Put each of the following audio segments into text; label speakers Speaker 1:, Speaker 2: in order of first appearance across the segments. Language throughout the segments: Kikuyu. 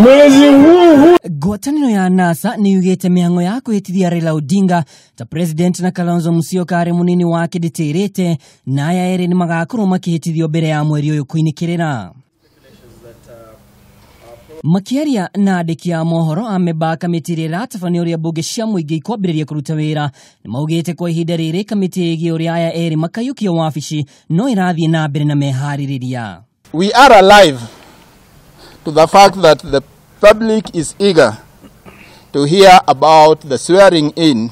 Speaker 1: Mwezi huu.
Speaker 2: Ngwatanĩro ya NASA nĩ yugĩte mĩhang'o ya kwĩhĩtithia Raila Odinga ta president na Kalonzo Musyoka arĩ mũnini wake ndĩtĩrĩte, na aya erĩ nĩ magakorwo makĩhĩtithio mbere ya mweri ũyũ kũinĩkĩrĩra. Makĩaria na andĩki a mohoro amemba a kamĩtĩ ĩrĩa ĩratabania ũrĩa mbunge cia mũingĩ ikwambĩrĩria kũruta wĩra nĩ maugĩte kwa ihinda rĩrĩ kamĩtĩ ĩgiĩ ũrĩa aya erĩ makaiyũkia wabici no ĩrathiĩ na mbere na meharĩrĩria.
Speaker 3: We are alive to the fact that the public is eager to hear about the swearing in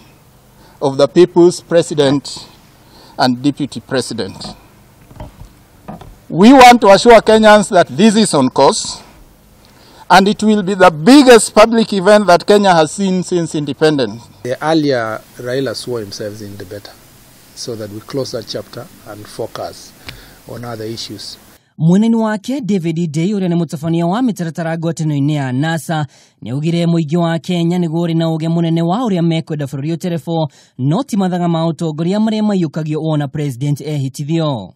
Speaker 3: of the people's president and deputy president. We want to assure Kenyans that this is on course, and it will be the biggest public event that Kenya has seen since independence.
Speaker 4: The earlier Raila swore himself in, the better, so that we close that chapter and focus on other issues.
Speaker 2: Mweneni wake David Day ũrĩa nĩ mũtabania wa mĩtaratara ngwatanĩro-inĩ ya NASA nĩ augire mũingĩ wa Kenya nĩguo ũrĩ na ũge mũnene wa ũrĩa mekwenda bũrũri ũterebwo, no ti mathaga ma ũtongoria marĩa maiyũkagio wona president ehĩtithio.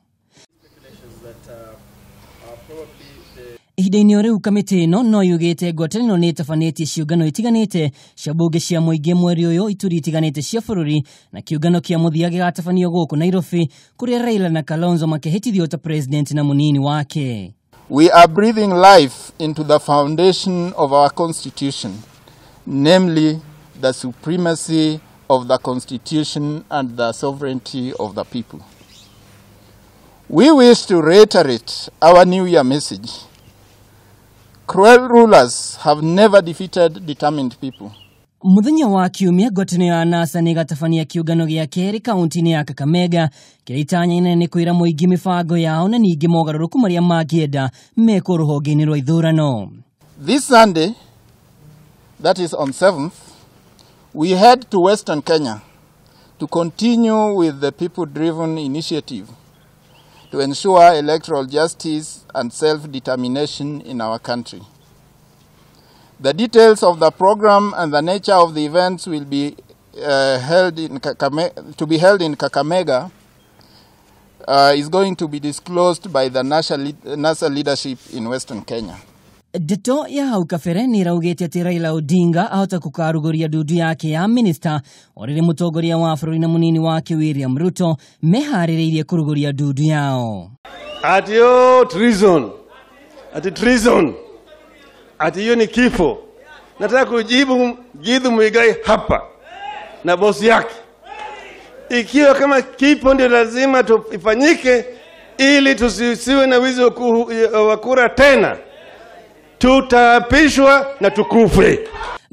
Speaker 2: Ihinda-inĩ o rĩu kamĩtĩ ĩno no yugĩte ngwatanĩro nĩ ĩtabanĩtie ciũngano itiganĩte cia mbunge cia mũingĩ mweri ũyũ ituri itiganĩte cia bũrũri, na kĩũngano kĩa mũthia gĩgatabanio gũkũ Nairobi kũrĩa Raila na Kalonzo makĩhĩtithio ta president na mũnini wake.
Speaker 3: We are breathing life into the foundation of our constitution, namely the supremacy of the constitution and the sovereignty of the people. We wish to reiterate our New Year message. Cruel rulers have never defeated determined people.
Speaker 2: Mũthenya wa kiumia ngwatanĩro ya NASA nĩ ĩgatabania kĩũngano gĩa kerĩ kaunti-inĩ ya Kakamega kĩrĩa itanya inene nĩ kwĩra mũingĩ mĩbango yao na ningĩ mogarũrũku marĩa mangĩenda mekwo rũhonge-inĩ rwa ithurano.
Speaker 3: This Sunday, that is on 7th, we head to Western Kenya to continue with the people-driven initiative to ensure electoral justice and self-determination in our country. The details of the program and the nature of the events will be held in Kakamega is going to be disclosed by the NASA leadership in Western Kenya.
Speaker 2: Ndeto ya hau kabere nĩ ĩraugĩte atĩ Raila Odinga ahota kũkarugũria ndundu yake ya minista o rĩrĩ mũtongoria wa bũrũri na mũnini wake William Ruto meharĩrĩirie kũrugũria ndundu yao.
Speaker 5: Ati yo treason, ati treason, ati hiyo ni kifo. Nataka kujibu Githu Muigai hapa na bosi yake, ikiwa kama kifo ndio lazima ifanyike ili tusiwe na wizi wa kura tena, tutaapishwa na tukufe. '